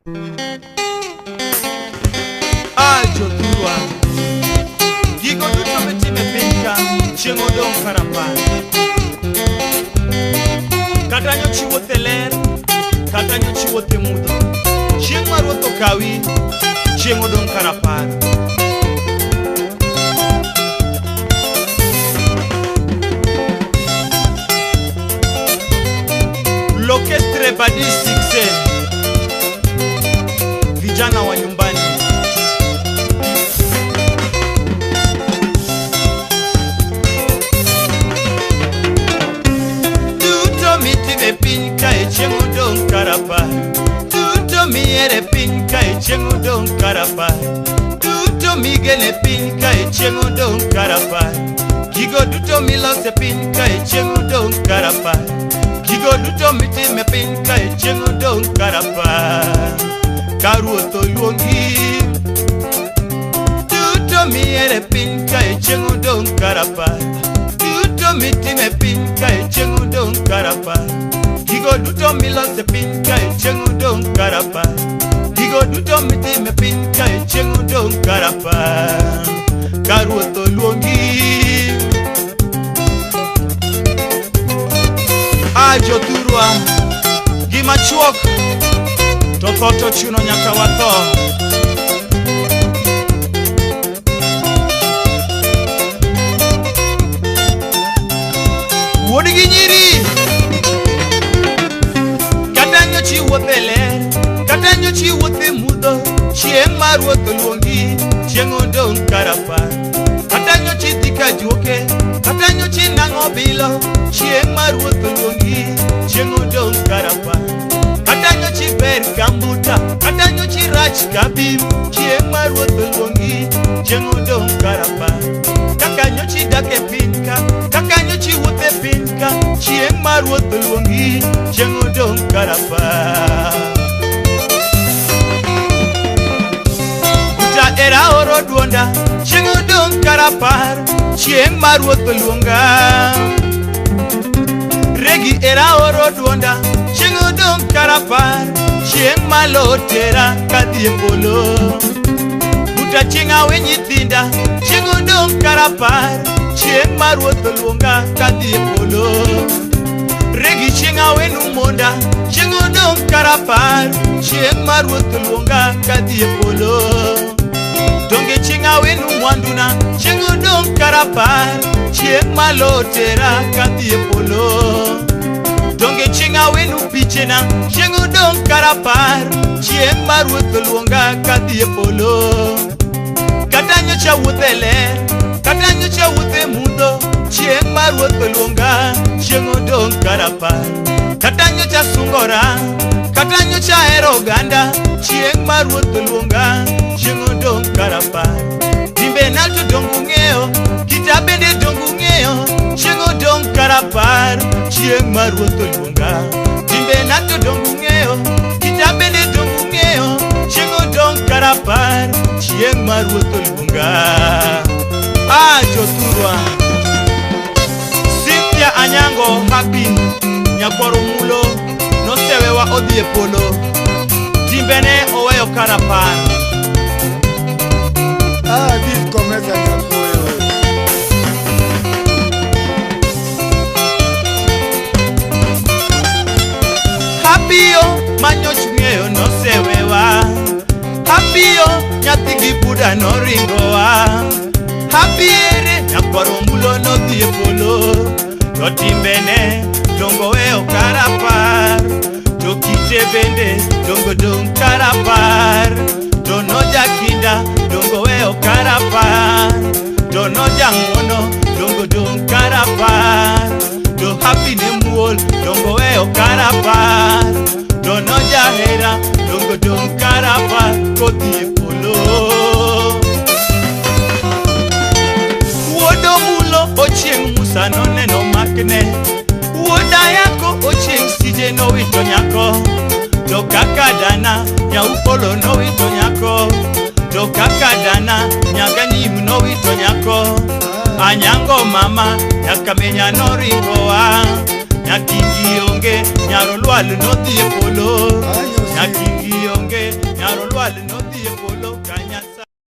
Ah, jothurwa, gigo duto mitimo e piny ka chieng' odong' karapar. Kata nyocha iwuotho e ler, kata nyocha iwuotho e mudho, chieng' ma Ruoth okawi, chieng' odong' karapar. L'orchestre Badi Succès, vijana wa nyumbani. Duto mitimo e piny kae chieng' odong' karapar. Duto mihere e piny kae chieng' odong' karapar. Duto migeno e piny kae chieng' odong' karapar. Gigo duto miloso e piny kae chieng' odong' karapar. Gigo duto mitimo e piny kae chieng' odong' karapar. Ka Ruoth oluongi, duto mihere e piny kae chieng' odong' karapar. Duto mitimo e piny kae chieng' odong' karapar. Gigo duto miloso e piny kae chieng' odong' karapar. Gigo duto mitimo e piny kae chieng' odong' karapar. Ka Ruoth oluongi. A jothurwa, gima chuok to tho to chuno nyaka watho. Wuod gi nyiri, kata nyocha iwuotho e ler, kata nyocha iwuotho e mudho, chieng' ma Ruoth oluongi, chieng' odong' karapar. Kata nyocha idhi ka juoke, kata nyocha inang'o bilo, chieng' ma Ruoth oluongi, chieng' odong' karapar. Kata nyocha iber ka mbuta, kata nyocha irach ka bim, chieng' ma Ruoth oluongi, chieng' odong' karapar. Kaka nyocha idak e piny ka, kaka nyocha iwuotho e piny ka, chieng' ma Ruoth oluongi, chieng' odong' karapar. Buta era oro duonda, chieng' odong' karapar, chieng' ma Ruoth oluonga. Regi era oro duonda, chieng' odong' karapar, chieng' ma lo tera kadhi e polo. Buta chieng' awe nyithinda, chieng' odong' karapar, chieng' ma Ruoth oluonga kadhi e polo. Regi chieng' awenu monda, chieng' odong' karapar, chieng' ma Ruoth oluonga kadhi e polo. Donge chieng' awenu mwanduna, chieng' odong' karapar, chieng' ma lo tera kadhi e polo. Donge chieng' awenu pichena, chieng' odong' karapar, chieng' ma Ruoth oluonga kadhi e polo. Kata nyocha wuotho e ler, kata nyocha wuotho e mudho, chieng' ma Ruoth oluonga, chieng' odong' karapar. Kata nyocha sungora, kata nyocha ahero oganda, chieng' ma Ruoth oluonga, chieng' odong' karapar. Timbena to dong' ung'eyo, kita bende dong' ung'eyo, chieng' odong' karapar, chieng' ma Ruoth oluonga. Timbena to dong' ung'eyo, kita bende dong' ung'eyo, chieng' odong' karapar, chieng' ma Ruoth oluonga. Ah, jothurwa. Cynthia Anyango Happy, nyakwar Omulo, nosewewa odhi e polo. Timbene oweyo karapar. Ah, this komesa nyakoyo. Happy-o manyoch ng'eyo nosewewa. Happy-o nyathi gi Buda noringowa. Happy ere nyakwar Omulo nodhi e polo. To timbene dongo weyo karapar. To kite bende dongo dong' karapar. To nojakinda dongo weyo karapar. To nojang'uono dongo dong' karapar. To Happy ne muol dongo weyo karapar. To nojahera dongo dong' karapar kodhi e polo. Wuod Omulo ochieng' Musa noneno makne. Wuod Ayako ochieng' Sije nowito nyako. To kaka dana Nyaupolo nowito nyako. To kaka dana Nyaganyim nowito nyako. Anyango mama Nyakamenya noringowa. Nyakingi onge Nyarolwal nodhi e polo. Nyakingi onge Oswald no.